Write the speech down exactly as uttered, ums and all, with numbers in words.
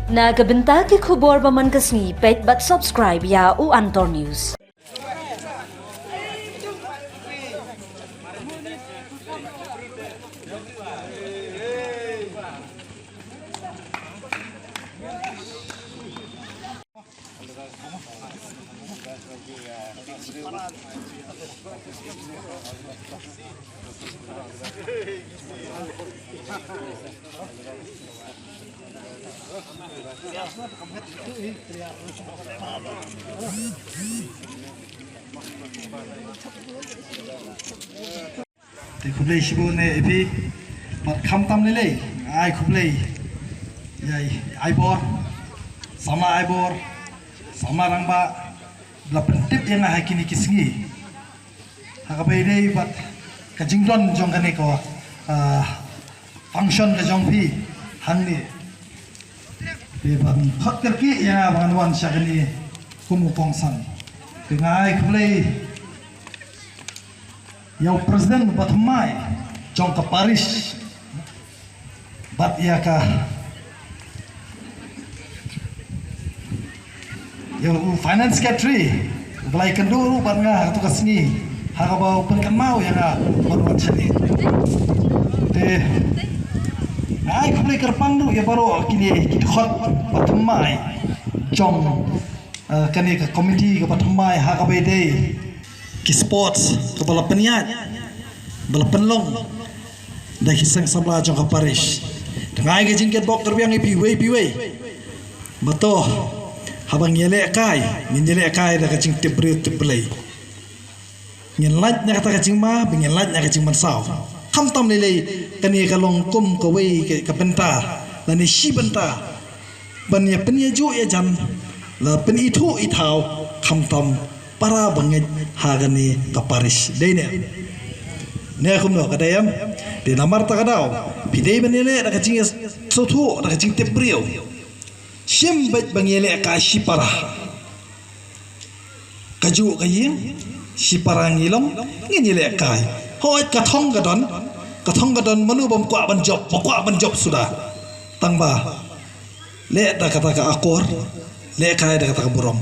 Na ka bynta ki khubor ba man ka sngi, peit bad subscribe ïa u Antor News. Te khublei shibun ïa phi. Bad khamtam lei lei, ai khublei ïa i Aibor, samla Aibor, samla Rangbah, ba la pyntip ïa nga ha kine ki sngi. Ha kaba ïadei bad ka jingdon jong kane ka, ah, function ka jong phi hangne. Te ban khot kyrkieh ïa nga ba ngan wan sha kane kum u kongsan. Te nga ai khublei ïa u president ba thymmai jong ka parish. Bad ïa ka, ïa u finance secretary, ba la ïakynduh ruh bad nga ha katu ka sngi, ha kaba u pynkynmaw ïa nga ban wan shane. Te nga ai khublei kyrpang ruh ïa baroh kine ki dkhot ba thymmai jong, eh, kane ka komiti kaba thymmai ha kaba ïadei ki sports kaba la pynïaid, ba la pynlong da ki seng samla jong ka parish. Te nga ai ka jingkyrpad kyrpang ïa phi iwei pa iwei ba to, haba ngin ïalehkai, ngin ïalehkai da ka jingtip briew tip Blei. Ngin lait na kata ka jingma, ba ngin lait na ka jingmynsaw. Khamtam lei lei, kane ka long kum kawei ka, ka bynta lane shi bynta ban ïa pynïajuh ïajan, la pynithuh ithaw, khamtam para ba ngeit ha kane ka parish. Dei ne, ne kumno, ka dei em? Te namar kata ka daw phi dei ban ïaleh da ka jingïasngewthuh, da ka jingtip briew. Shim beit ba ngi ïalehkai shipara. Kajuh ka ïing, shipara ngi long, ngin ïalehkai. Hooid, ka thong ka don, ka thong ka don, mano bym kwah ban jop, ba kwah ban jop suda. Tangba leh da kata ka akor, lehkai da kata ka burom.